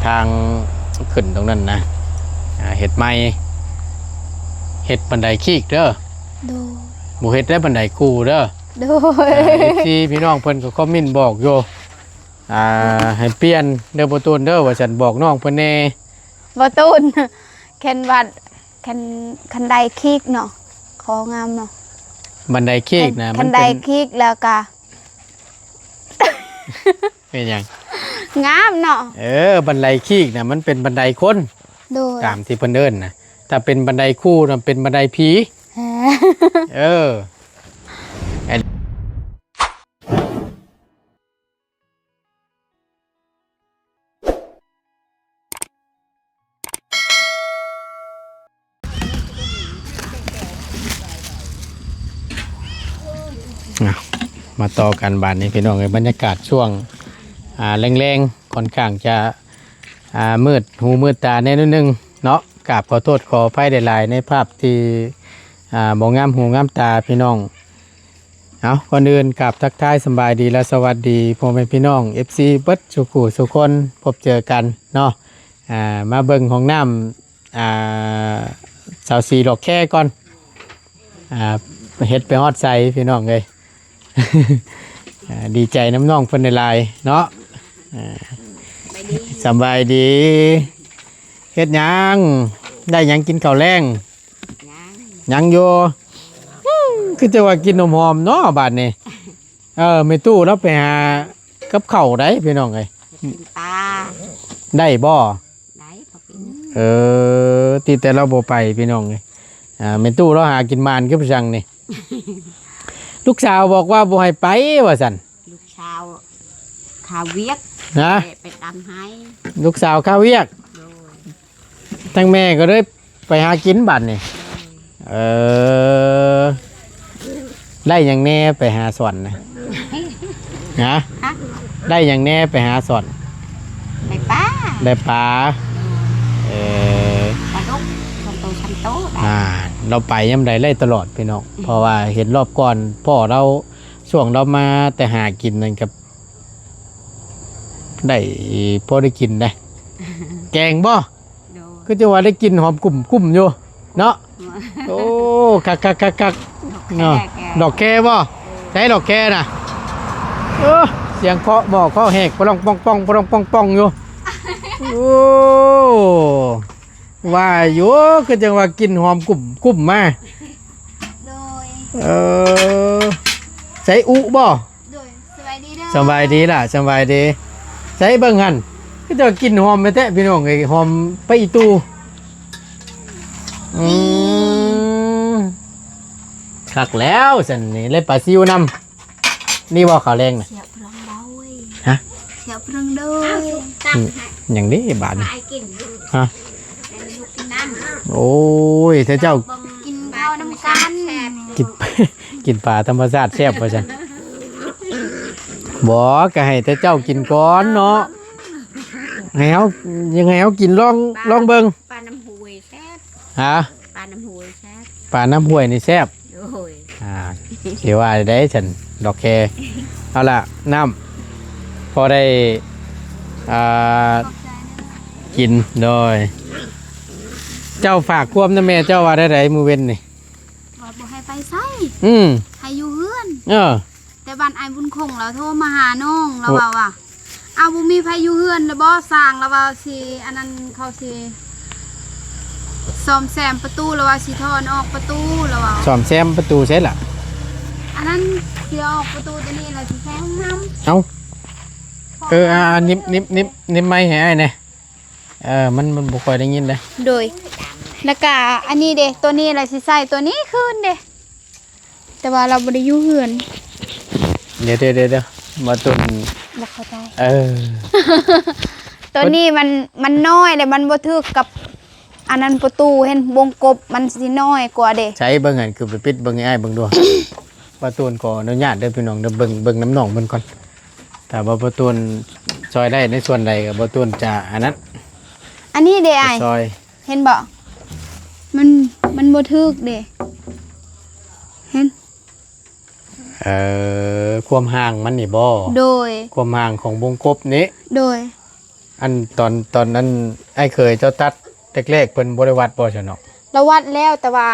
ທາງຂຶ້ນຕົງນັ້ນນະ ອ່າ ເຮັດໃໝ່ ເຮັດບັນໄດຄີກເດີ. ໂດຍ. ບໍ່ເຮັດໄດ້ບັນໄດຄູ່ເດີ. ໂດຍ. ອ່າ ເອັຟຊີ ພີ່ນ້ອງເພິ່ນກໍຄອມເມັນບອກຢູ່ ອ່າ ໃຫ້ປ່ຽນເດີບໍ່ຕູນເດີ ວ່າຊັ້ນ ບອກນ້ອງເພິ່ນແດ່. ບໍ່ຕູນ ຄັນວ່າ ຄັນ ຄັນໄດຄີກເນາະ ຂໍງາມເນາະ ບັນໄດຄີກນະ ຄັນ ມັນເປັນ ໄດຄີກແລ້ວກະ ເປັນຫຍັງ? ງາມເນາະ. ເອີ ບັນໄດຄີກນະ ມັນເປັນບັນໄດຄົນ. ໂດຍ. ຕາມທີ່ເພິ່ນເອີ້ນນະ ຖ້າເປັນບັນໄດຄູ່ນະ ເປັນບັນໄດຜີ. ເອີ. ອ່ະ ມາຕໍ່ກັນບາດນີ້ພີ່ນ້ອງເອີຍ ບັນຍາກາດຊ່ວງ ອ່າ ແລງໆ ຂ້ອນຂ້າງຈະ ອ່າ ມືດຫູມືດຕາແດ່ໜ້ອຍໜຶ່ງເນາະ. ກາບຂໍໂທດຂໍອະໄພຫຼາຍໆ ໃນພາບທີ່ ອ່າ ບໍ່ງາມຫູງາມຕາພີ່ນ້ອງ. ເອົາ ກ່ອນອື່ນກາບທັກທາຍສຳບາຍດີ ແລະ ສະຫວັດດີພໍ່ແມ່ພີ່ນ້ອງ ເອັຟຊີ ເບິດສູ່ຄູ່ສູ່ຄົນ ພົບເຈີກັນເນາະ. ອ່າ ມາເບິ່ງຫ້ອງນ້ຳ ອ່າ ຊາວສີ່ດອກແຄກ່ອນ ອ່າ ເຮັດໄປຮອດໃສພີ່ນ້ອງເອີຍ. ອ່າ ດີໃຈນຳນ້ອງເພິ່ນຫຼາຍໆເນາະ. ອ່າ ສະບາຍດີ ສະບາຍດີ ເຮັດຫຍັງ ໄດ້ຫຍັງກິນເຂົ້າແລງ? ຍັງ ຍັງຢູ່. ອືມ ຄືຈະວ່າກິ່ນຫອມໆເນາະບາດນີ້. ເອີ ແມ່ຕູ້ລາວໄປຫາກັບເຂົ້າໄດ໋ພີ່ນ້ອງເອີຍ ກິນປາ ໄດ້ບໍ່? ໄດ້ ເອີ ຕິແຕ່ລາວບໍ່ໄປພີ່ນ້ອງເອີຍ. ອ່າ ແມ່ຕູ້ລາວຫາກິນໝານຄືປະສັງນີ້. ລູກສາວບອກວ່າບໍ່ໃຫ້ໄປວ່າຊັ້ນ. ລູກສາວຄາວຽກ ນະ ໄປ ໄປດຳໄຮ່. ລູກສາວຄາວຽກ. ໂດຍ. ທາງແມ່ກໍເລີຍໄປຫາກິນບາດນີ້. ໂດຍ. ເອີ ໄດ້ຫຍັງແດ່ໄປຫາສອນນະ? ຮະ? ຮະ? ໄດ້ຫຍັງແດ່ໄປຫາສອນ? ໄດ້ປາ ໄດ້ປາ. ເອີ ປາດຸກ ສອງໂຕ ສາມໂຕໄດ້. ອ່າ ລາວໄປຍາມໃດໄດ້ຕະຫຼອດພີ່ນ້ອງ. ເພາະວ່າເຫັນລອບກ່ອນພໍ່ລາວ ຊ່ວງລາວມາແຕ່ຫາກິນນັ້ນກໍ ໄດ້ພໍໄດ້ກິນໄດ໋. ແກງບໍ່? ໂດຍ. ຄືຈະວ່າໄດ້ກິ່ນຫອມກຸ້ມໆຢູ່ເນາະ. ໂອ້ ຄັກໆໆໆ ດອກແຄ ເນາະ ແກງ ດອກແຄບໍ່? ເອີ ໃຊ້ດອກແຄນະ. ເອີ ສຽງເຄາະໝໍ້ເຄາະແຫກ ປະລອງປ່ອງໆ ປະລອງປ່ອງໆຢູ່. ໂອ້ ວ່າຢູ່ ຄືຈັ່ງວ່າກິ່ນຫອມກຸ້ມໆມາ. ໂດຍ. ເອີ ໃຊ້ອຸບໍ່? ໂດຍ. ສະບາຍດີເດີ. ສະບາຍດີລະ ສະບາຍດີ. ໃສເບິ່ງຫັ້ນ ຄືຈະກິ່ນຫອມແທ້ໆ ພີ່ນ້ອງເອີຍ ຫອມປາອີຕູ. ອືມ ຄັກແລ້ວຊັ້ນນີ້ ໄດ້ປາຊິວນຳ. ນີ້ບໍ່ເຂົ້າແລງນະ? ສຽບເພິ່ນໂດຍ. ຮະ? ສຽບເພິ່ນໂດຍ. ຫຍັງເດ້ບາດນີ້? ຮະ? ໂອ້ຍ ຖ້າເຈົ້າ ກິນເຂົ້ານຳກັນ ກິນ ກິນປາທຳມະຊາດແຊບວ່າຊັ້ນ. ບໍ່ ກໍໃຫ້ແຕ່ເຈົ້າກິນກ່ອນເນາະ. ໃຫ້ເຮົາ ຍັງໃຫ້ເຮົາກິນລອງ ລອງເບິ່ງ. ປານ້ຳຫ້ວຍແຊບ. ຮະ? ປານ້ຳຫ້ວຍແຊບ. ປານ້ຳຫ້ວຍນີ້ແຊບ. ໂດຍ. ອ່າ ຊິວ່າໄດ້ຊັ້ນດອກແຄ. ເອົາລະ ນ້ຳ ພໍໄດ້ ອ່າ ກິນ. ໂດຍ. ເຈົ້າຝາກຄວາມນຳແມ່ເຈົ້າວ່າໃດໆ ມື້ເວັນນີ້? ວ່າບໍ່ໃຫ້ໄປໃສ. ອືມ ໃຫ້ຢູ່ເຮືອນ. ເອີ. ແຕ່ບ້ານອ້າຍບຸນຄົງລາວໂທມາຫານ້ອງ ລາວເວົ້າວ່າ ອ້າວ ບໍ່ມີໃຜຢູ່ເຮືອນແລ້ວບໍ່? ຊ່າງລາວວ່າຊິ ອັນນັ້ນ ເຂົາຊິສ້ອມແຊມປະຕູ ລາວວ່າຊິຖອນອອກປະຕູ ລາວວ່າ. ສ້ອມແຊມປະຕູໃສລະ? ອັນນັ້ນ ຊິອອກປະຕູໂຕນີ້ ລະຊິໃສ່ຫ້ອງນ້ຳ. ເອົ້າ ເອີ ອ່າ ນິບ ນິບ ນິບ ນິບໄມໃຫ້ອ້າຍແດ່. ເອີ ມັນ ມັນບໍ່ຄ່ອຍໄດ້ຍິນເດ້. ໂດຍ. ແລ້ວກະອັນນີ້ເດ້ ໂຕນີ້ລະຊິໃສ່ໂຕນີ້ຄືນເດ້. ແຕ່ວ່າລາວບໍ່ໄດ້ຢູ່ເຮືອນ. ດຽວໆໆ ບໍ່ຕຸນ ບໍ່ເຂົ້າໃຈ. ເອີ ໂຕນີ້ມັນ ມັນນ້ອຍ ແລະ ມັນບໍ່ຖືກກັບອັນນັ້ນ ປະຕູ ເຫັນວົງກົບມັນຊິນ້ອຍກວ່າເດ້. ໃສເບິ່ງຫັ້ນ ຄືໄປປິດເບິ່ງໃຫ້ອ້າຍເບິ່ງດູ. ບໍ່ຕຸນຂໍອະນຸຍາດເດີພີ່ນ້ອງເດີ ເບິ່ງ ເບິ່ງນຳນ້ອງເພິ່ນກ່ອນ. ຖ້າວ່າບໍ່ຕຸນຊ່ອຍໄດ້ໃນສ່ວນໃດ ກໍບໍ່ຕຸນຈະອັນນັ້ນ. ອັນນີ້ເດ້ອ້າຍ ຊ່ອຍ. ເຫັນບໍ່? ມັນ ມັນບໍ່ຖືກເດ້. ເຫັນ? ເອີ ຄວາມຫ່າງມັນນີ້ບໍ່? ໂດຍ. ຄວາມຫ່າງຂອງວົງກົບນີ້? ໂດຍ. ອັນຕອນ ຕອນນັ້ນອ້າຍເຂີຍເຈົ້າຕັດແລກໆ ເພິ່ນບໍ່ໄດ້ວັດບໍ່ຊະເນາະ? ລະວັດແລ້ວ ແຕ່ວ່າ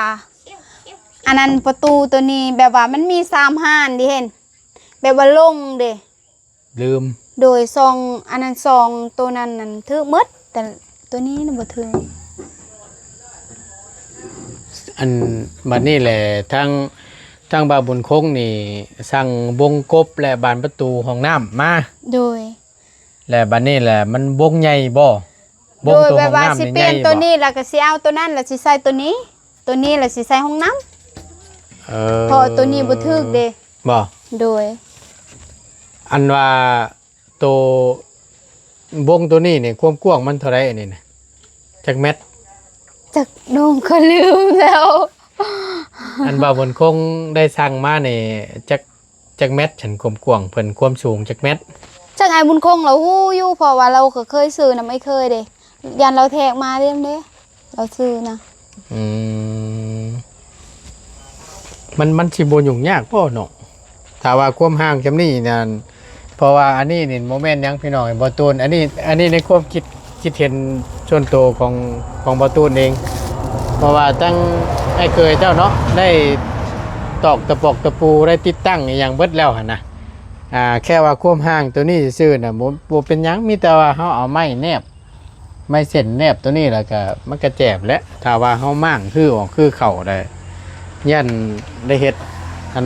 ອັນນັ້ນປະຕູໂຕນີ້ແບບວ່າມັນມີສາມຫ້ານເດ້ເຫັນ ແບບວ່າລົງເດ້ ລືມ ໂດຍ ສອງ ອັນນັ້ນ ສອງ ໂຕນັ້ນນັ້ນຖືກໝົດ ແຕ່ໂຕນີ້ນະບໍ່ຖືກ. ອັນ ບັດນີ້ແຫຼະ ທາງ ທາງບ່າວບຸນຄົງນີ້ສັ່ງວົງກົບ ແລະ ບານປະຕູຫ້ອງນ້ຳມາ ໂດຍ ແລະ ບັດນີ້ແຫຼະ ມັນວົງໃຫຍ່ບໍ່? ໂດຍ ວົງໂຕ ແບບວ່າ ຫ້ອງນ້ຳ ຊິປ່ຽນ ນີ້ໃຫຍ່ບໍ່? ໂຕນີ້ ແລ້ວກໍຊິເອົາໂຕນັ້ນ ແລ້ວຊິໃສ່ໂຕນີ້ ໂຕນີ້ ແລ້ວຊິໃສ່ຫ້ອງນ້ຳ. ເອີ ເພາະໂຕນີ້ບໍ່ຖືກເດ້. ບໍ່? ໂດຍ ອັນວ່າໂຕວົງໂຕນີ້ນີ້ ຄວາມກວ້າງມັນເທົ່າໃດອັນນີ້ນະ? ຈັກແມັດ? ຈັກນ້ອງກໍລືມແລ້ວ. ອັນບ່າວບຸນຄົງໄດ້ສັ່ງມານີ້ ຈັກ ຈັກແມັດ ຊັ້ນຄວາມກວ້າງເພິ່ນ ຄວາມສູງຈັກແມັດ? ຈັກອ້າຍບຸນຄົງລາວຮູ້ຢູ່ ເພາະວ່າລາວກໍເຄີຍຊື້ນຳອ້າຍເຂີຍເດ້ ຢ້ານລາວແທກມາເດ້ ລາວຊື້ນະ. ອືມ ມັນ ມັນຊິບໍ່ຫຍຸ້ງຍາກບໍ່ເນາະ ຖ້າວ່າຄວາມຫ່າງສ່ຳນີ້ນັ້ນ? ເພາະວ່າອັນນີ້ນີ້ບໍ່ແມ່ນຫຍັງພີ່ນ້ອງ ບ່າວຕູນ ອັນນີ້ ອັນນີ້ໃນຄວາມຄິດ ຄິດເຫັນສ່ວນໂຕຂອງ ຂອງບ່າວຕູນເອງ ເພາະວ່າທັງອ້າຍເຂີຍເຈົ້າເນາະ ໄດ້ຕອກຕະປອກຕະປູ ໄດ້ຕິດຕັ້ງອີ່ຫຍັງເບິດແລ້ວຫັ້ນນະ. ອ່າ ແຄ່ວ່າຄວາມຫ່າງໂຕນີ້ຊື່ໆນະ ບໍ່ ບໍ່ເປັນຫຍັງ ມີແຕ່ວ່າເຮົາເອົາໄມ້ແນບ ໄມ້ເສັ້ນແນບໂຕນີ້ ແລ້ວກະມັນກະແຈບແຫຼະ. ຖ້າວ່າເຮົາມ້າງຄືອອກຄືເຂົ້າໄດ້ ຢ້ານໄດ້ເຮັດອັນ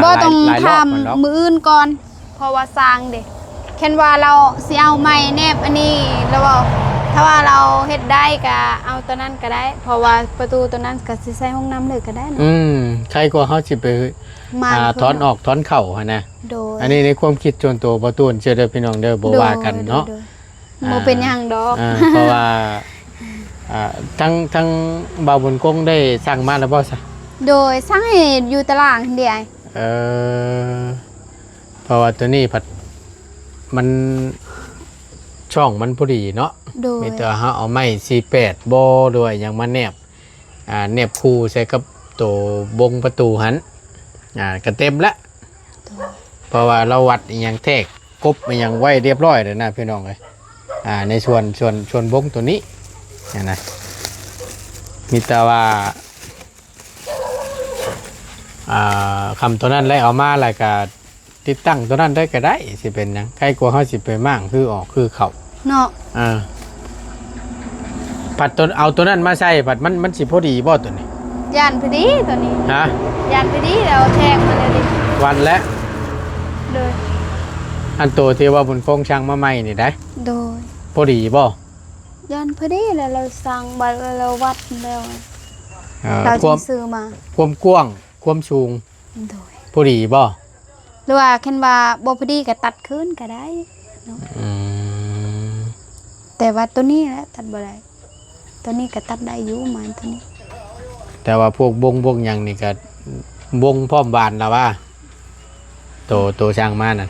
ບໍ່ ຕ້ອງ ຫຼາຍ ຫຼາຍຮອບ ຖາມ ຫັ້ນດອກ ມື້ອື່ນກ່ອນ ເພາະວ່າຊ່າງເດ້ ຄັນວ່າລາວຊິເອົາໄມ້ແນບອັນນີ້ ລາວເວົ້າ ຖ້າວ່າລາວເຮັດໄດ້ກະເອົາໂຕນັ້ນກະໄດ້ ເພາະວ່າປະຕູໂຕນັ້ນກະຊິໃສ່ຫ້ອງນ້ຳເລີຍກະໄດ້ເນາະ. ອືມ ໄຄກວ່າເຮົາຊິໄປ ມ້າງ ອ່າ ເພິ່ນ ຖອນອອກຖອນເຂົ້າຫັ້ນນະ. ໂດຍ ອັນນີ້ໃນຄວາມຄິດສ່ວນໂຕບ່າວຕູນເທື່ອເດີພີ່ນ້ອງເດີ ບໍ່ວ່າກັນເນາະ. ໂດຍ ໂດຍ ອ່າ ບໍ່ເປັນຫຍັງດອກ ອ່າ ເພາະວ່າ ອ່າ ທັງ ທັງບ່າວບຸນຄົງໄດ້ສັ່ງມາແລ້ວບໍ່ຊະ? ໂດຍ ສັ່ງໃຫ້ຢູ່ຕະຫຼາງເດ. ເອີ ເພາະວ່າໂຕນີ້ພັດມັນ ຊ່ອງມັນພໍດີເນາະ. ໂດຍ ມີແຕ່ເຮົາເອົາໄມ້ສີ່ແປດບໍ່ ຫຼືວ່າຫຍັງມາແນບ ອ່າ ແນບຄູ່ໃສ່ກັບໂຕບົງປະຕູຫັ້ນ ອ່າ ກະເຕັມລະ. ໂດຍ ເພາະວ່າລາວວັດອີ່ຫຍັງແທກກົບອີ່ຫຍັງໄວ້ຮຽບຮ້ອຍແລ້ວນະພີ່ນ້ອງເອີຍ. ອ່າ ໃນສ່ວນ ສ່ວນ ສ່ວນບົງໂຕນີ້ຫັ້ນນະ ມີແຕ່ວ່າ ອ່າ ຄຳໂຕນັ້ນແລ້ວເອົາມາແລ້ວກະ ຕິດຕັ້ງໂຕນັ້ນໄດ້ກໍໄດ້ ຊິເປັນຫຍັງ? ໄຄກວ່າເຮົາຊິໄປມ້າງຄືອອກຄືເຂົ້າເນາະ. ເອີ ພັດໂຕ ເອົາໂຕນັ້ນມາໃສ່ ພັດມັນ ມັນຊິພໍດີບໍ່ໂຕນີ້? ຢ້ານພໍດີໂຕນີ້. ຮະ? ຢ້ານພໍດີ ແລ້ວແທກມາແລ້ວເດ້. ວັດແລ້ວ. ໂດຍ ອັນໂຕທີ່ວ່າບຸນຄົງສັ່ງມາໃໝ່ນີ້ໄດ໋. ໂດຍ ພໍດີບໍ່? ຢ້ານພໍດີ ແລ້ວລາວສັ່ງ ບັດລາວວັດແລ້ວ ເອີ ລາວຈຶ່ງຊື້ມາ. ຄວາມ ຄວາມກວ້າງ ຄວາມສູງ ໂດຍ ພໍດີບໍ່? ຫຼືວ່າຄັນວ່າບໍ່ພໍດີກໍຕັດຄືນກໍໄດ້ເນາະ. ອືມ ແຕ່ວ່າໂຕນີ້ແຫຼະຕັດບໍ່ໄດ້ ໂຕນີ້ກໍຕັດໄດ້ຢູ່ ໄມ້ໂຕນີ້. ແຕ່ວ່າພວກບົງພວກຫຍັງນີ້ກໍບົງພ້ອມບານລະວ່າ ໂຕ ໂຕສ້າງມານັ້ນ.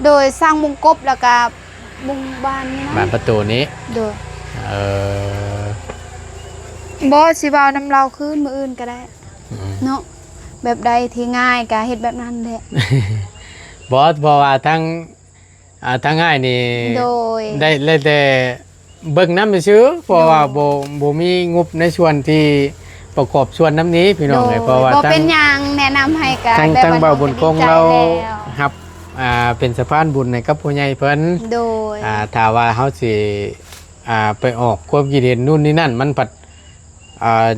ໂດຍ ສ້າງບົງກົບແລ້ວກໍບົງບານນີ້ນະ ບານປະຕູນີ້. ໂດຍ ເອີ ບໍ່ ຊິເວົ້ານຳລາວຄືນມື້ອື່ນກໍໄດ້. ອືມ ເນາະ ແບບໃດທີ່ງ່າຍກະເຮັດແບບນັ້ນແຫຼະ. ບໍ່ ເພາະວ່າທາງ ອ່າ ທາງອ້າຍນີ້ ໂດຍ ໄດ້ ໄດ້ແຕ່ເບິ່ງນຳຊື່ໆ ເພາະວ່າ ໂດຍ ບໍ່ ບໍ່ມີງົບໃນສ່ວນທີ່ປະກອບສ່ວນນຳນີ້ພີ່ນ້ອງເອີຍ. ໂດຍ ເພາະວ່າ ບໍ່ເປັນຫຍັງ ແນະນຳໃຫ້ກະ ທາງ ທາງບ່າວບຸນຄົງລາວຮັບ ອ່າ ເປັນສະພານບຸນໃຫ້ກັບຜູ້ໃຫຍ່ເພິ່ນ. ໂດຍ ອ່າ ຖ້າວ່າເຮົາຊິ ອ່າ ໄປອອກຄວາມຄິດເຫັນນູ້ນນີ້ນັ້ນ ມັນພັດ ອ່າ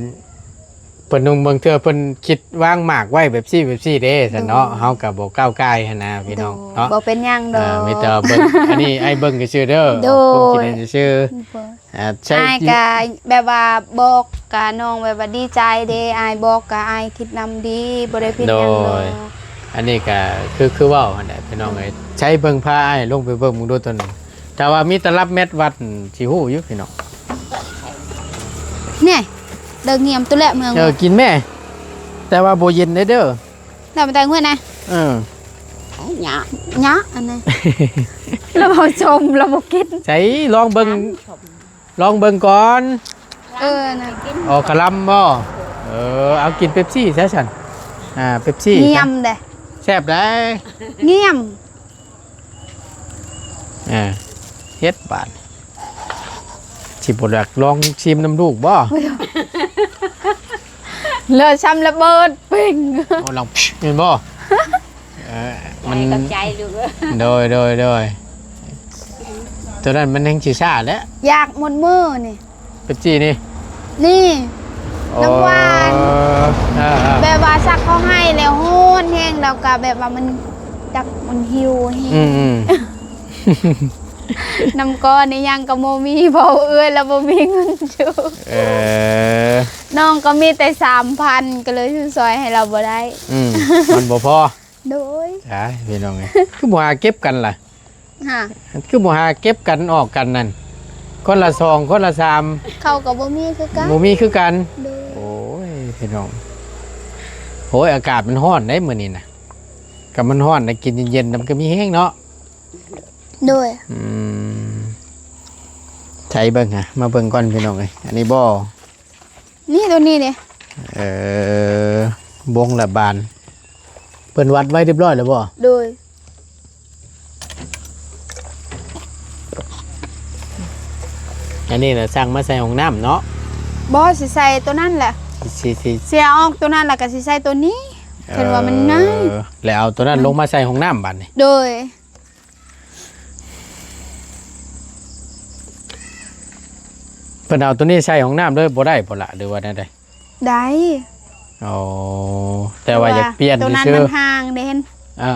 ເພິ່ນ ບາງເທື່ອເພິ່ນຄິດວາງໝາກໄວ້ແບບຊີ້ແບບຊີ້ເດ້ຊັ້ນເນາະ. ໂດຍ ເຮົາກໍບໍ່ກ້າວກ່າຍຫັ້ນນະພີ່ນ້ອງເນາະ. ໂດຍ ບໍ່ເປັນຫຍັງດອກ ອ່າ ມີແຕ່ວ່າເບິ່ງ ອັນນີ້ອ້າຍເບິ່ງຊື່ໆເດີ. ໂດຍ ຄວາມຄິດເຫັນຊື່ໆ. ໂດຍ ອ່າ ອ້າຍກໍແບບວ່າບອກກະນ້ອງແບບວ່າດີໃຈເດ້ ອ້າຍບອກກະອ້າຍຄິດນຳດີ ບໍ່ໄດ້ຜິດຫຍັງດອກ. ໂດຍ ອັນນີ້ກໍຄື ຄືເວົ້າຫັ້ນແຫຼະພີ່ນ້ອງເອີຍ. ໃຊ້ເບິ່ງ ພາອ້າຍລົງໄປເບິ່ງເບິ່ງດູຕົວນັ້ນ. ຖ້າວ່າມີຕະລັບແມັດວັດ ຊິຮູ້ຢູ່ພີ່ນ້ອງ. ນີ້ ເດີງຽມຕຸແລະເມືອງ ເອີ ກິນແມ້ ແຕ່ວ່າບໍ່ເຢັນເດີ. ແລ້ວມັນແຕງຫົວນະ. ເອີ ຍະ ຍະ ອັນນັ້ນ ລະບໍ່ຊົມ ລະບໍ່ກິນ. ໃສ ລອງເບິ່ງ ລອງເບິ່ງກ່ອນ. ເອີນະ ອໍ ຄະລຳບໍ່? ເອີ ເອົາກິນເປັບຊີຊະຊັ້ນ. ອ່າ ເປັບຊີ ງຽມເດ້ ແຊບໄດ໋. ງຽມ. ອ່າ ເຮັດບາດ ຊິບໍ່ຢາກລອງຊີມນຳລູກບໍ່? ເລີຍຊ້ຳລະເບີດເປັງ ໂອ້ ລອງ ແມ່ນບໍ່? ເອີ ມັນ ຂອບໃຈລູກເອີຍ ໂດຍ ໂດຍ ໂດຍ ໂຕນັ້ນມັນແຮ່ງຊິຊ້າແຫຼະ ຢາກໝົດມື້ນີ້. ເປັບຊີນີ້ ນີ້ ໂອ້ ນ້ຳຫວານ ເອີ ເອີ ເອີ ແບບວ່າສັກເຂົາໃຫ້ແລ້ວຮ້ອນແຮງ ແລ້ວກະແບບວ່າມັນຈັກມັນຫິວແຮງ ອືມ ອືມ ນ້ຳກ້ອນອີ່ຫຍັງກໍບໍ່ມີ ເພາະເອື້ອຍລາວບໍ່ມີເງິນຊື້ ເອີ ນ້ອງກໍມີແຕ່ສາມພັນ ກໍເລີຍຊື້ຊ່ອຍໃຫ້ລາວບໍ່ໄດ້ ອືມ ມັນບໍ່ພໍ ໂດຍ ອ້າຍ ພີ່ນ້ອງເອີຍ ຄືບໍ່ຫາເກັບກັນລະ? ຮະ ຄືບໍ່ຫາເກັບກັນອອກກັນນັ້ນ ຄົນລະສອງ ຄົນລະສາມ ເຂົາກໍບໍ່ມີຄືກັນ ບໍ່ມີຄືກັນ ໂດຍ ໂອ້ຍ ພີ່ນ້ອງ ໂອ້ຍ ອາກາດມັນຮ້ອນເດ້ມື້ນີ້ນະ ກໍມັນຮ້ອນນະ ກິນເຢັນໆ ນຳກໍມີແຮງເນາະ ໂດຍ ອືມ ໃສເບິ່ງຫາ ມາເບິ່ງກ່ອນ ພີ່ນ້ອງເອີຍ ອັນນີ້ບໍ່? ນີ້ ໂຕນີ້ເດ້ ເອີ ບົງລະບານ ເພິ່ນວັດໄວ້ຮຽບຮ້ອຍແລ້ວບໍ່? ໂດຍ ອັນນີ້ນະ ສັ່ງມາໃສ່ຫ້ອງນ້ຳເນາະ ບໍ່ ຊິໃສ່ໂຕນັ້ນແຫຼະ ຊິ ຊິ ຊິເສຍອອກໂຕນັ້ນ ແລ້ວກໍຊິໃສ່ໂຕນີ້ ເອີ ເຫັນວ່າມັນງ່າຍ ແລ້ວເອົາໂຕນັ້ນລົງມາໃສ່ຫ້ອງນ້ຳບາດນີ້ ໂດຍ ເພິ່ນເອົາໂຕນີ້ໃສ່ຫ້ອງນ້ຳເລີຍບໍ່ໄດ້ບໍ່ລະ ຫຼືວ່າແນວໃດ? ໄດ້ ອໍ ແຕ່ວ່າຢາກປ່ຽນຊື່ ມັນຫ່າງເດ້ ເຫັນ ອ່າ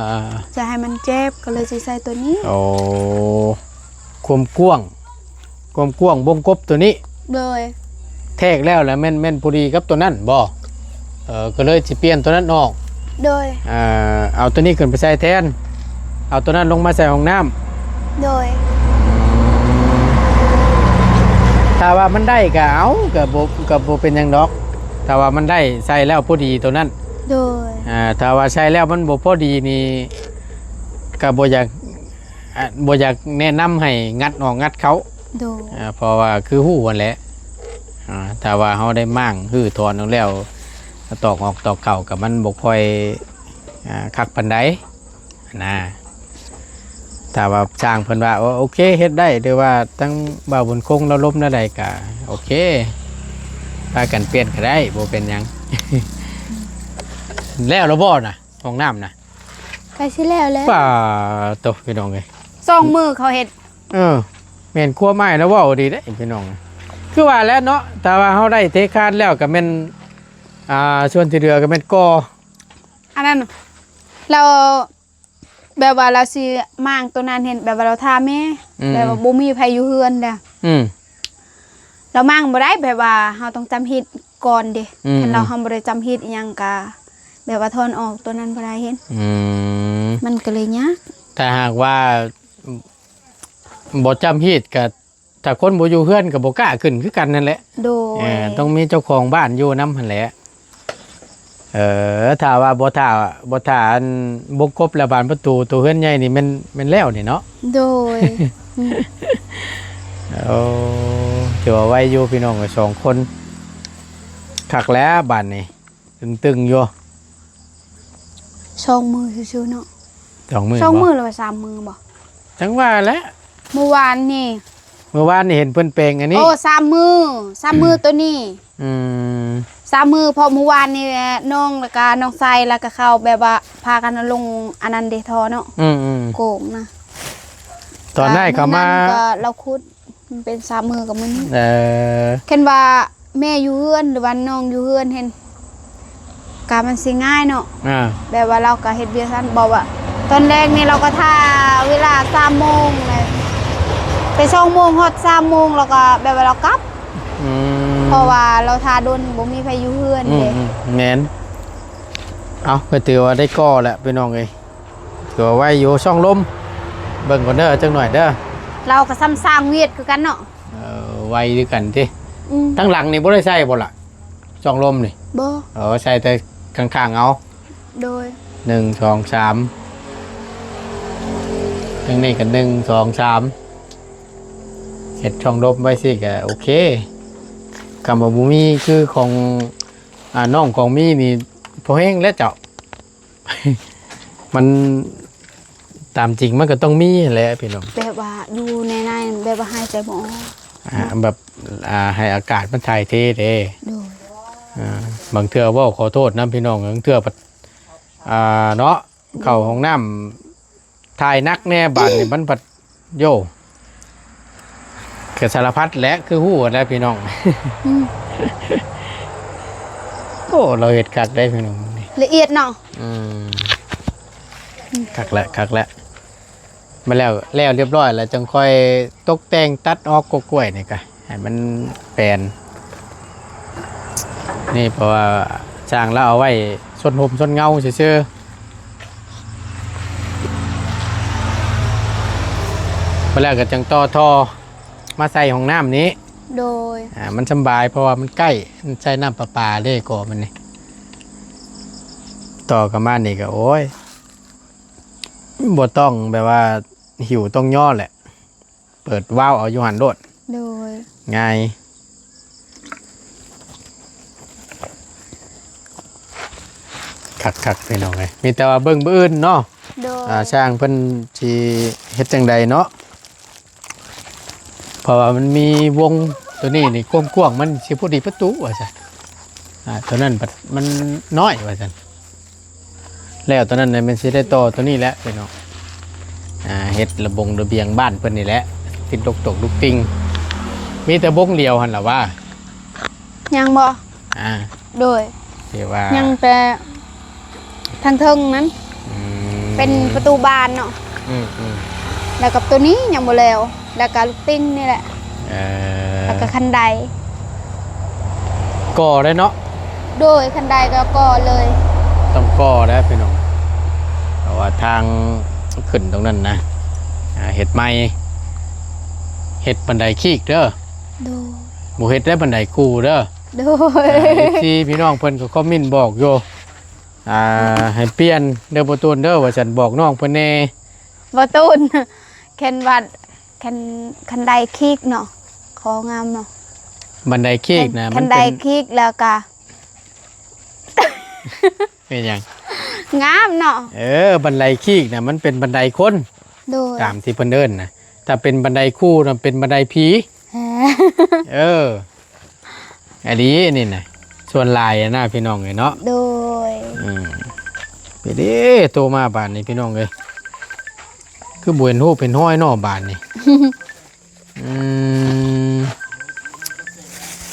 ໆ ຈະໃຫ້ມັນເຈັບ ກໍເລີຍຊິໃສ່ໂຕນີ້ ອໍ ຄວາມກວ້າງ ຄວາມກວ້າງວົງກົບໂຕນີ້ ໂດຍ ແທກແລ້ວລະແມ່ນ ແມ່ນພໍດີກັບໂຕນັ້ນບໍ່? ເອີ ກໍເລີຍຊິປ່ຽນໂຕນັ້ນອອກ ໂດຍ ອ່າ ເອົາໂຕນີ້ຂຶ້ນໄປໃສ່ແທນ ເອົາໂຕນັ້ນລົງມາໃສ່ຫ້ອງນ້ຳ ໂດຍ ຖ້າວ່າມັນໄດ້ກໍເອົາ ກໍບໍ່ ກໍບໍ່ເປັນຫຍັງດອກ ຖ້າວ່າມັນໄດ້ໃສ່ແລ້ວພໍດີໂຕນັ້ນ ໂດຍ ອ່າ ຖ້າວ່າໃສ່ແລ້ວມັນບໍ່ພໍດີນີ້ ກໍບໍ່ຢາກ ອ່າ ບໍ່ຢາກແນະນຳໃຫ້ງັດອອກງັດເຂົ້າ ໂດຍ ອ່າ ເພາະວ່າຄືຮູ້ຫັ້ນແຫຼະ ອ່າ ຖ້າວ່າເຮົາໄດ້ມ້າງຮື້ຖອນອອກແລ້ວ ຕອກອອກຕອກເຂົ້າກໍມັນບໍ່ຄ່ອຍ ອ່າ ຄັກປານໃດນະ ຖ້າວ່າຊ່າງເພິ່ນວ່າ ໂອ ໂອເຄ ເຮັດໄດ້ ຫຼືວ່າທາງບ່າວບຸນຄົງລາວລົມແນວໃດກໍໂອເຄ ພາກັນປ່ຽນກໍໄດ້ ບໍ່ເປັນຫຍັງ ແລ້ວລະບໍ່ນະ ຫ້ອງນ້ຳນະ? ໃກ້ຊິແລ້ວແລ້ວ ປາໂຕ ພີ່ນ້ອງເອີຍ ສອງມື້ເຂົາເຮັດ ເອີ ແມ່ນຄວາມອ້າຍລາວເວົ້າດີເດ້ພີ່ນ້ອງ ຄືວ່າແຫຼະເນາະ ຖ້າວ່າເຮົາໄດ້ເທຄານແລ້ວກໍແມ່ນ ອ່າ ສ່ວນທີ່ເຫຼືອກໍແມ່ນກໍ່ ອັນນັ້ນ ລາວ ແບບວ່າລາວຊິມ້າງໂຕນັ້ນ ເຫັນ ແບບວ່າລາວຖ້າແມ່ ອືມ ແບບວ່າບໍ່ມີໃຜຢູ່ເຮືອນແລ້ວ ອືມ ລາວມ້າງບໍ່ໄດ້ ແບບວ່າເຮົາຕ້ອງຈຳຮີດກ່ອນເດ້ ອືມ ຄັນລາວ ເຮົາບໍ່ໄດ້ຈຳຮີດອີ່ຫຍັງກະ ແບບວ່າຖອນອອກໂຕນັ້ນບໍ່ໄດ້ເຫັນ ອືມ ມັນກໍເລີຍຍາກ ຖ້າຫາກວ່າບໍ່ຈຳຮີດກະ ຖ້າຄົນບໍ່ຢູ່ເຮືອນກໍບໍ່ກ້າຂຶ້ນຄືກັນນັ້ນແຫຼະ ໂດຍ ເອີ ຕ້ອງມີເຈົ້າຂອງບ້ານຢູ່ນຳຫັ້ນແຫຼະ ເອີ ຖ້າວ່າບໍ່ຖ້າ ບໍ່ຖ້າອັນບົງກົບແລ້ວບານປະຕູໂຕເຮືອນໃຫຍ່ນີ້ແມ່ນ ແມ່ນແລ້ວນີ້ເນາະ ໂດຍ ໂອ້ ຖືວ່າໄວຢູ່ພີ່ນ້ອງເອີຍ ສອງຄົນ ຄັກແລ້ວບາດນີ້ ຕຶງໆຢູ່ ສອງມື້ຊື່ໆເນາະ ສອງມື້ ສອງມື້ ບໍ່ ຫຼືວ່າສາມມື້ບໍ່ ຈັ່ງວ່າແຫຼະ ມື້ວານນີ້ ມື້ວານນີ້ເຫັນເພິ່ນແປງອັນນີ້ ໂອ້ ສາມມື້ ສາມມື້ ອືມ ໂຕນີ້ ອືມ ສາມມື້ ເພາະມື້ວານນີ້ນ້ອງ ແລ້ວກະນ້ອງຊາຍ ແລ້ວກະເຂົາແບບວ່າພາກັນລົງອັນນັ້ນເດ້ ທໍ່ເນາະ ອືມໆ ໂກງນະ ຕອນນັ້ນເຂົາມາ ມື້ນັ້ນກໍລາວຂຸດ ມັນເປັນສາມມື້ກັບມື້ນີ້ ເອີ ຄັນວ່າແມ່ຢູ່ເຮືອນ ຫຼືວ່ານ້ອງຢູ່ເຮືອນຫັ້ນ ກະມັນຊິງ່າຍເນາະ ອ່າ ແບບວ່າລາວກະເຮັດວຽກຊັ້ນ ບອກວ່າຕອນແລກນີ້ລາວກະຖ້າເວລາສາມໂມງແຫຼະ ແຕ່ສອງໂມງຮອດສາມໂມງ ລາວກະແບບວ່າລາວກັບ ອືມ ເພາະວ່າລາວຖ້າດົນ ບໍ່ມີໃຜຢູ່ເຮືອນເດ້ ອືມໆ ແມ່ນ ເອົ້າ ກໍຖືວ່າໄດ້ກໍ່ແຫຼະພີ່ນ້ອງເອີຍ ຖືວ່າໄວຢູ່ ຊ່ອງລົມ ເບິ່ງກ່ອນເດີ ຈັກໜ້ອຍເດີ ລາວກໍຊ້ຳສ້າງວຽດຄືກັນເນາະ ເອີ ໄວຄືກັນຕິ ອືມ ທາງຫຼັງນີ້ບໍ່ໄດ້ໃສ່ບໍ່ລະ ຊ່ອງລົມນີ້ ບໍ່ ເອີ ໃສ່ແຕ່ຂ້າງໆເອົາ ໂດຍ ໜຶ່ງ ສອງ ສາມ ທາງນີ້ກໍ ໜຶ່ງ ສອງ ສາມ ເຮັດຊ່ອງລົມໄວ້ຊີ້ກໍໂອເຄ ຄຳວ່າບໍ່ມີຄືຂອງ ອ່າ ນ້ອງຂອງມີນີ້ພໍແຮງແລ້ວເຈົ້າ ມັນ ຕາມຈິງມັນກໍຕ້ອງມີຫັ້ນແຫຼະພີ່ນ້ອງ ແບບວ່າຢູ່ໃນໃນ ແບບວ່າຫາຍໃຈບໍ່ອອກ ອ່າ ເນາະ ແບບ ອ່າ ໃຫ້ອາກາດມັນຖ່າຍເທເດ້ ໂດຍ ອ່າ ບາງເທື່ອເວົ້າຂໍໂທດນຳພີ່ນ້ອງ ບາງເທື່ອພັດ ອ່າ ເນາະ ເຂົ້າຫ້ອງນ້ຳຖ່າຍໜັກແດ່ ບາດນີ້ມັນພັດ ໂຢ ກໍສາລະພັດແຫຼະ ຄືຮູ້ຫັ້ນແຫຼະພີ່ນ້ອງ ອືມ ໂອ້ ລາວເຮັດຄັກໄດ໋ພີ່ນ້ອງ ລະອຽດເນາະ ອືມ ຄັກແຫຼະ ຄັກແຫຼະ ມາແລ້ວ ແລ້ວລຽບຮ້ອຍແລ້ວ ຈັ່ງຄ່ອຍຕົກແຕ່ງຕັດອອກກົກກ້ວຍນີ້ກະ ໃຫ້ມັນແປນ ນີ້ ເພາະວ່າຊ່າງລາວເອົາໄວ້ຊົນຮົ່ມຊົນເງົາຊື່ໆ ມາແລ້ວກໍຈັ່ງຕໍ່ທໍ່ມາໃສ່ຫ້ອງນ້ຳນີ້ ໂດຍ ອ່າ ມັນສຳບາຍ ເພາະວ່າມັນໃກ້ ມັນໃຊ້ນ້ຳປະປາເດ້ ກໍມັນນີ້ ຕໍ່ເຂົ້າມານີ້ກໍ ໂອ້ຍ ບໍ່ຕ້ອງແບບວ່າຫິ້ວ ຕ້ອງຍໍ້ແຫຼະ ເປີດວາວເອົາຢູ່ຫັ້ນໂລດ ໂດຍ ງ່າຍ ຄັກໆ ພີ່ນ້ອງເອີຍ ມີແຕ່ວ່າເບິ່ງມື້ອື່ນເນາະ ໂດຍ ອ່າ ຊ່າງເພິ່ນຊິເຮັດຈັ່ງໃດເນາະ ເພາະວ່າມັນມີວົງ ໂຕນີ້ນີ້ ຄວາມກວ້າງມັນຊິພໍດີປະຕູວ່າຊັ້ນ ອ່າ ໂຕນັ້ນບັດມັນນ້ອຍວ່າຊັ້ນ ແລ້ວໂຕນັ້ນນະ ແມ່ນຊິໄດ້ຕໍ່ໂຕນີ້ແຫຼະພີ່ນ້ອງ ອ່າ ເຮັດລະບົງລະບຽງບ້ານເພິ່ນນີ້ແຫຼະ ຕິດດົກຕົກລຸກຕິ່ງ ມີແຕ່ບົງດຽວຫັ້ນລະວ່າ ຍັງບໍ່ ອ່າ ໂດຍ ທີ່ວ່າ ຍັງແຕ່ທາງເທິງນັ້ນ ອືມ ເປັນປະຕູບານເນາະ ອືມໆ ແລ້ວກັບໂຕນີ້ຍັງບໍ່ແລ້ວ ແລ້ວກະລູກຕິ່ງນີ້ແຫຼະ ເອີ ແລ້ວກະຄັນໄດ ກໍ່ໄດ້ເນາະ ໂດຍ ຄັນໄດກໍກໍ່ເລີຍ ຕ້ອງກໍ່ແລ້ວພີ່ນ້ອງ ເພາະວ່າທາງຂຶ້ນຕົງນັ້ນນະ ອ່າ ເຮັດໃໝ່ ເຮັດບັນໄດຄີກເດີ ໂດຍ ບໍ່ເຮັດໄດ້ບັນໄດຄູເດີ ໂດຍ ອ່າ ເອັຟຊີ ພີ່ນ້ອງເພິ່ນກໍຄອມເມັນບອກຢູ່ ອ່າ ໃຫ້ປ່ຽນເດີບໍ່ຕູນເດີ ວ່າຊັ້ນ ບອກນ້ອງເພິ່ນແດ່ ບໍ່ຕູນ ຄັນວ່າ ຄັນ ຄັນໄດຄີກເນາະ ຂໍງາມເນາະ ບັນໄດຄີກນະ ຄັນ ມັນເປັນ ຄັນໄດຄີກແລ້ວກະ ເປັນຫຍັງ? ງາມເນາະ ເອີ ບັນໄດຄີກນະ ມັນເປັນບັນໄດຄົນ ໂດຍ ຕາມທີ່ເພິ່ນເອີ້ນນະ ຖ້າເປັນບັນໄດຄູນະ ເປັນບັນໄດຜີ ແຮ ເອີ ອີ່ຫຼີນີ້ນະ ສ່ວນຫຼາຍນະ ພີ່ນ້ອງເອີຍເນາະ ໂດຍ ອືມ ເປັນເດ້ ໂທມາບາດນີ້ ພີ່ນ້ອງເອີຍ ຄືບໍ່ເຫັນຮູບເຫັນຮອຍເນາະ ບາດນີ້ ອືມ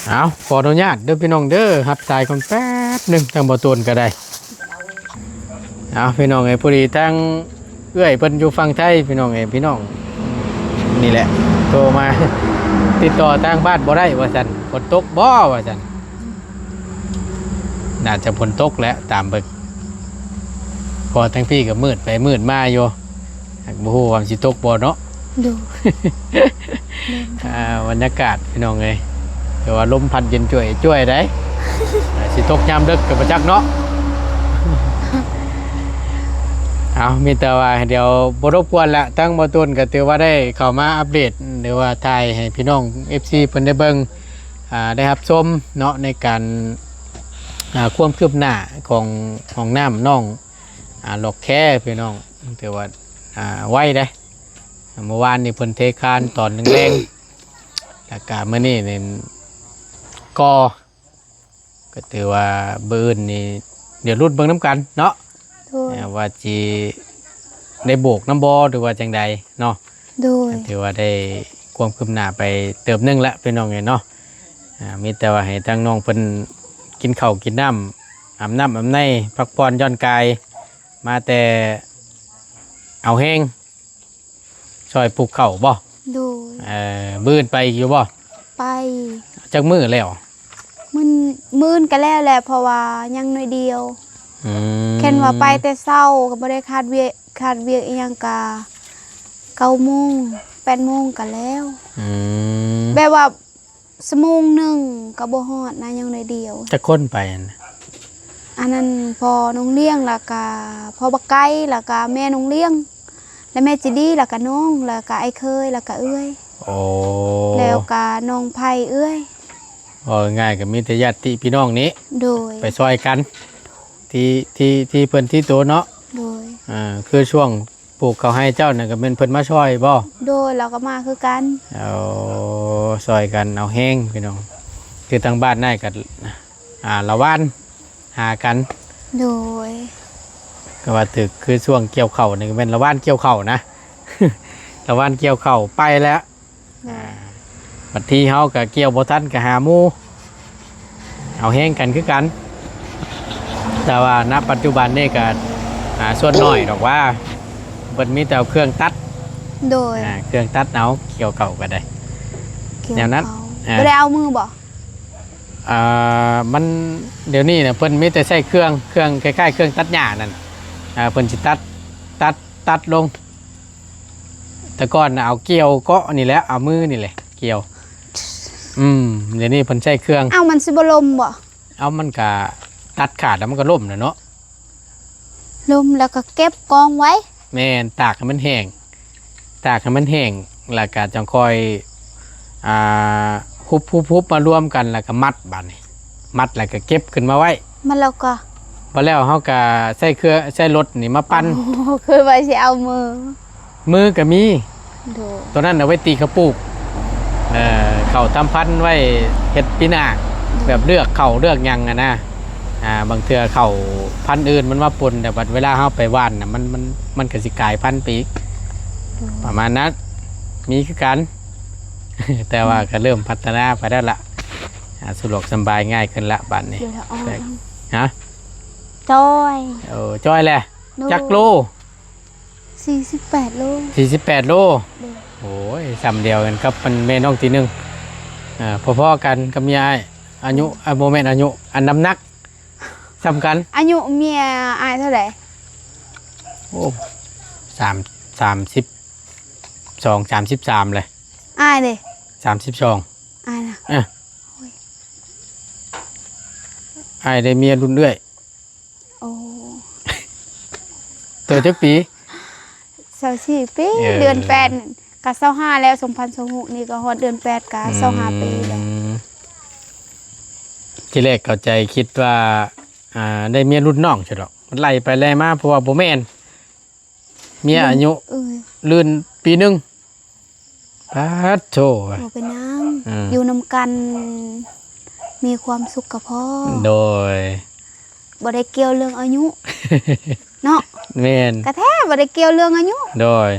ເອົາ ຂໍອະນຸຍາດເດີພີ່ນ້ອງເດີ ຮັບສາຍກ່ອນແປັບໜຶ່ງ ທາງບໍ່ຕູນກໍໄດ້ ເອົາ ພີ່ນ້ອງເອີຍ ພໍດີທາງເອື້ອຍເພິ່ນຢູ່ຝັ່ງໄທ ພີ່ນ້ອງເອີຍ ພີ່ນ້ອງນີ້ແຫຼະ ໂທມາຕິດຕໍ່ທາງບ້ານບໍ່ໄດ້ວ່າຊັ້ນ ຝົນຕົກບໍ່ວ່າຊັ້ນ ໜ້າຈະຝົນຕົກແຫຼະ ຕາມເບິ່ງ ເພາະວ່າທາງພີ້ກໍມືດໄປມືດມາຢູ່ ຫາກບໍ່ຮູ້ວ່າມັນຊິຕົກບໍ່ເນາະ ໂດຍ ອ່າ ບັນຍາກາດພີ່ນ້ອງເອີຍ ແຕ່ວ່າລົມພັດເຢັນຈວຍໆໄດ໋ ອ່າ ຊິຕົກຍາມເດິກກໍບໍ່ຈັກເນາະ ເອົາ ມີແຕ່ວ່າດຽວບໍ່ລົບກວນລະ ທາງບໍ່ຕູນກໍຖືວ່າໄດ້ເຂົ້າມາອັບເດດ ຫຼືວ່າຖ່າຍໃຫ້ພີ່ນ້ອງເອັຟຊີເພິ່ນໄດ້ເບິ່ງ ອ່າ ໄດ້ຮັບຊົມເນາະ ໃນການ ອ່າ ຄວາມຄືບໜ້າຂອງຫ້ອງນ້ຳນ້ອງ ອ່າ ລັອກແຄພີ່ນ້ອງ ຖືວ່າ ອ່າ ໄວເດ້ ເມື່ອວານນີ້ເພິ່ນເທຄານຕອນແລງໆ ແລ້ວກະມື້ນີ້ນີ້ກໍ ກໍຖືວ່າມື້ອື່ນນີ້ ດຽວລຸ້ນເບິ່ງນຳກັນເນາະ ໂດຍ ວ່າຊິໄດ້ໂບກນຳບໍ່ ຫຼືວ່າຈັ່ງໃດເນາະ ໂດຍ ກໍຖືວ່າໄດ້ຄວາມຄືບໜ້າໄປເຕີບໜຶ່ງລະ ພີ່ນ້ອງເອີຍເນາະ ອ່າ ມີແຕ່ວ່າໃຫ້ທາງນ້ອງເພິ່ນກິນເຂົ້າກິນນ້ຳ ອາບນ້ຳອາບໃນ ພັກຜ່ອນຢ່ອນກາຍ ມາແຕ່ເອົາແຮງ ຊ່ອຍປູກເຂົ້າບໍ່? ໂດຍ ເອີ ມື້ອື່ນໄປຢູ່ບໍ່? ໄປ ຈັກມື້ແລ້ວ? ມື້ ມື້ອື່ນກໍແລ້ວແຫຼະ ເພາະວ່າຍັງໜ້ອຍດຽວ ອືມ ຄັນວ່າໄປແຕ່ເຊົ້າກໍບໍ່ໄດ້ຄາດວຽກ ຄາດວຽກອີ່ຫຍັງກະ ເກົ້າໂມງ ແປດໂມງກໍແລ້ວ ອືມ ແບບວ່າ ຊົ່ວໂມງໜຶ່ງກໍບໍ່ຮອດນະ ຍັງໜ້ອຍດຽວ ຈັກຄົນໄປຫັ້ນນະ? ອັນນັ້ນພໍ່ນ້ອງລ້ຽງ ແລ້ວກະພໍ່ບັກໄກ່ ແລ້ວກະແມ່ນ້ອງລ້ຽງ ແລ້ວແມ່ຈີດີ ແລ້ວກະນ້ອງ ແລ້ວກະອ້າຍເຂີຍ ແລ້ວກະເອື້ອຍ ໂອ້ ແລ້ວກະນ້ອງໃພ້ເອື້ອຍ ເວົ້າງ່າຍໆກໍມີແຕ່ຍາດຕິພີ່ນ້ອງນີ້ ໂດຍ ໄປຊ່ອຍກັນ ທີ່ ທີ່ ທີ່ເພິ່ນທີ່ໂຕເນາະ ໂດຍ ອ່າ ຄືຊ່ວງ ປູກເຂົ້າໄຮ່ເຈົ້ານັ້ນ ກໍແມ່ນເພິ່ນມາຊ່ອຍບໍ່? ໂດຍ ລາວກໍມາຄືກັນ. ໂອ້ ຊ່ອຍກັນເອົາແຮງພີ່ນ້ອງ. ຄືທາງບ້ານນາຍກໍ ອ່າ ລະຫວ່ານຫາກັນ. ໂດຍ ກໍວ່າຖືກ ຄືຊ່ວງກ່ຽວເຂົ້ານີ້ ກໍແມ່ນລະຫວ່ານກ່ຽວເຂົ້ານະ ລະຫວ່ານກ່ຽວເຂົ້າໄປແລ້ວ. ໂດຍ ອ່າ ບາງທີເຮົາກໍກ່ຽວບໍ່ທັນ ກໍຫາໝູ່ ເອົາແຮງກັນຄືກັນ. ແຕ່ວ່ານະປັດຈຸບັນນີ້ກໍ ອ່າ ສ່ວນໜ້ອຍດອກວ່າ ເພິ່ນມີແຕ່ເອົາເຄື່ອງຕັດ. ໂດຍ ອ່າ ເຄື່ອງຕັດເອົາ ກ່ຽວເຂົ້າກໍໄດ້ ກ່ຽວ ແນວນັ້ນ ເຂົ້າ ອ່າ ບໍ່ໄດ້ເອົາມືບໍ່? ອ່າ ມັນ ດຽວນີ້ນະ ເພິ່ນມີແຕ່ໃຊ້ເຄື່ອງ ເຄື່ອງຄ້າຍໆເຄື່ອງຕັດຫຍ້ານັ້ນ ອ່າ ເພິ່ນຊິຕັດ ຕັດ ຕັດລົງ. ແຕ່ກ່ອນນະເອົາກ່ຽວເກາະນີ້ແຫຼະ ເອົາມືນີ້ແຫຼະກ່ຽວ. ອືມ ດຽວນີ້ເພິ່ນໃຊ້ເຄື່ອງ. ເອົ້າ ມັນຊິບໍ່ລົ້ມບໍ່? ເອົ້າ ມັນກະຕັດຂາດແລ້ວມັນກໍລົ້ມແຫຼະເນາະ. ລົ້ມແລ້ວກໍເກັບກອງໄວ້. ແມ່ນ ຕາກໃຫ້ມັນແຫ້ງ ຕາກໃຫ້ມັນແຫ້ງ ແລ້ວກໍຈັ່ງຄ່ອຍ ອ່າ ຮຸບໆໆມາລວມກັນ ແລ້ວກໍມັດ ບາດນີ້ ມັດແລ້ວກໍເກັບຂຶ້ນມາໄວ້. ມັດແລ້ວກໍ ບັດແລ້ວເຮົາກໍໃຊ້ເຄື່ອງ ໃຊ້ລົດນີ້ມາປັ່ນ. ໂອ້ ຄືວ່າຊິເອົາມື ມືກໍມີ. ໂດຍ ຕົວນັ້ນເອົາໄວ້ຕີເຂົ້າປູກ ເອີ ເຂົ້າທຳພັນໄວ້ເຮັດປີໜ້າ. ໂດຍ ແບບເລືອກເຂົ້າເລືອກຫຍັງຫັ້ນນະ. ອ່າ ບາງເທື່ອເຂົ້າພັນອື່ນມັນມາປົນ ແຕ່ບັດເວລາເຮົາໄປຫວ່ານນະ ມັນ ມັນ ມັນກໍຊິກາຍພັນໄປອີກ. ໂດຍ ປະມານນັ້ນ ມີຄືກັນ ແຕ່ວ່າ ອືມ ກໍເລີ່ມພັດທະນາໄປແລ້ວລະ. ອ່າ ສະດວກສະບາຍງ່າຍຂຶ້ນລະບາດນີ້. ດຽວລະອອກ ຮະ? ຈ້ອຍ ເອີ ຈ້ອຍແຫຼະ. ໂດຍ ຈັກໂລ? ສີ່ສິບແປດໂລ. ສີ່ສິບແປດໂລ. ໂດຍ ໂອ້ຍ ສ່ຳດຽວກັນກັບອັນແມ່ນ້ອງທີໜຶ່ງ ອ່າ ພໍໆກັນກັບເມຍອ້າຍ. ອາຍຸ ອືມ ອ່າ ບໍ່ແມ່ນອາຍຸ ອັນນ້ຳໜັກສ່ຳກັນ. ອາຍຸເມຍອ້າຍເທົ່າໃດ? ໂອ້ ສາມ ສາມສິບສອງ ສາມສິບສາມແຫຼະ. ອ້າຍເດ? ສາມສິບສອງ. ອ້າຍນະ? ເອີ ໂອ້ຍ ອ້າຍໄດ້ເມຍລຸ້ນເອື້ອຍ. ໂອ້ ໂຕຈັກປີ? ຊາວສີ່ປີ. ເອີ ເດືອນແປດກໍຊາວຫ້າແລ້ວ ສອງພັນຊາວຫົກນີ້ກໍຮອດເດືອນແປດກໍ ອືມ ຊາວຫ້າປີແລ້ວ. ທີແລກເຂົ້າໃຈຄິດວ່າ ອ່າ ໄດ້ເມຍລຸ້ນນ້ອງຊະດອກ ມັນໄລ່ໄປໄລ່ມາ ເພາະວ່າບໍ່ແມ່ນ. ເມຍອາຍຸ ເອີຍ ລື່ນປີໜຶ່ງ. ປາດໂທ້ ບໍ່ເປັນຫຍັງ ອືມ ຢູ່ນຳກັນມີຄວາມສຸກກໍພໍ. ໂດຍ ບໍ່ໄດ້ກ່ຽວເລື່ອງອາຍຸເນາະ. ແມ່ນ ກະແທ້ ບໍ່ໄດ້ກ່ຽວເລື່ອງອາຍຸ. ໂດຍ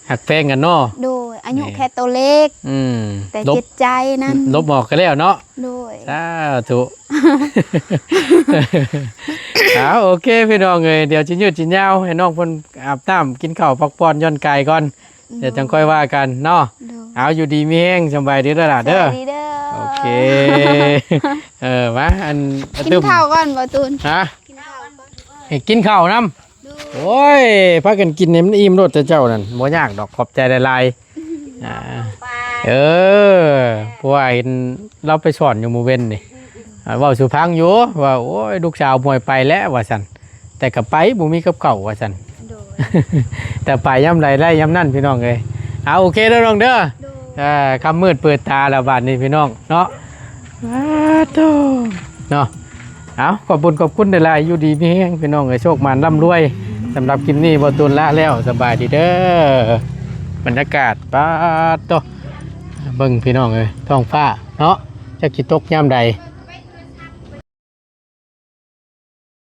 ຮັກແພງກັນເນາະ. ໂດຍ ອາຍຸ ແມ່ນ ແຄ່ຕົວເລກ ອືມ ແຕ່ ລົບ ຈິດໃຈນັ້ນ ລົບອອກກໍແລ້ວເນາະ. ໂດຍ ສາທຸ. ເອົາ ໂອເຄ ພີ່ນ້ອງເອີຍ ດຽວຊິຍືດຊິຍາວ ໃຫ້ນ້ອງເພິ່ນອາບນ້ຳ ກິນເຂົ້າ ພັກຜ່ອນ ຢ່ອນກາຍກ່ອນ. ໂດຍ ດຽວຈັ່ງຄ່ອຍວ່າກັນເນາະ. ໂດຍ ເອົາ ຢູ່ດີມີແຮງ ສະບາຍດີເດີຫຼານເດີ. ສະບາຍດີເດີ. ໂອເຄ ເອີ ມາ ອັນ ກິນເຂົ້າກ່ອນບໍ່ຕູນ? ຮະ? ກິນເຂົ້າກ່ອນ ໃຫ້ກິນເຂົ້ານຳ. ໂດຍ ໂອ້ຍ ພາກັນກິນໃຫ້ມັນອີ່ມໂລດເຈົ້ານັ້ນ ບໍ່ຍາກດອກ ຂອບໃຈຫຼາຍໆ. ອ່າ ເອີ ເພາະວ່າເຫັນລາວໄປສອນຢູ່ມື້ເວັນນີ້ ອ່າ ເວົ້າສູ່ຟັງຢູ່ວ່າ ໂອ້ຍ ລູກສາວໝວຍໄປແລ້ວວ່າຊັ້ນ ແຕ່ກໍໄປບໍ່ມີກັບເຂົ້າວ່າຊັ້ນ. ໂດຍ ແຕ່ໄປຍາມໃດໄດ້ຍາມນັ້ນ ພີ່ນ້ອງເອີຍ. ເອົາ ໂອເຄເດີນ້ອງເດີ. ໂດຍ ເອີ ຄ່ຳມືດເປີດຕາແລ້ວບາດນີ້ ພີ່ນ້ອງເນາະ. ສາທຸເນາະ. ເອົາ ຂອບບຸນຂອບຄຸນຫຼາຍໆ ຢູ່ດີມີແຮງ ພີ່ນ້ອງເອີຍ ໂຊກໝານລ່ຳລວຍ. ສຳລັບຄລິບນີ້ ບໍ່ຕູນລາແລ້ວ ສະບາຍດີເດີ. ບັນຍາກາດ ປາດໂທ້ ເບິ່ງ ພີ່ນ້ອງເອີຍ ທ້ອງຟ້າເນາະ ຈັກຊິຕົກຍາມໃດ.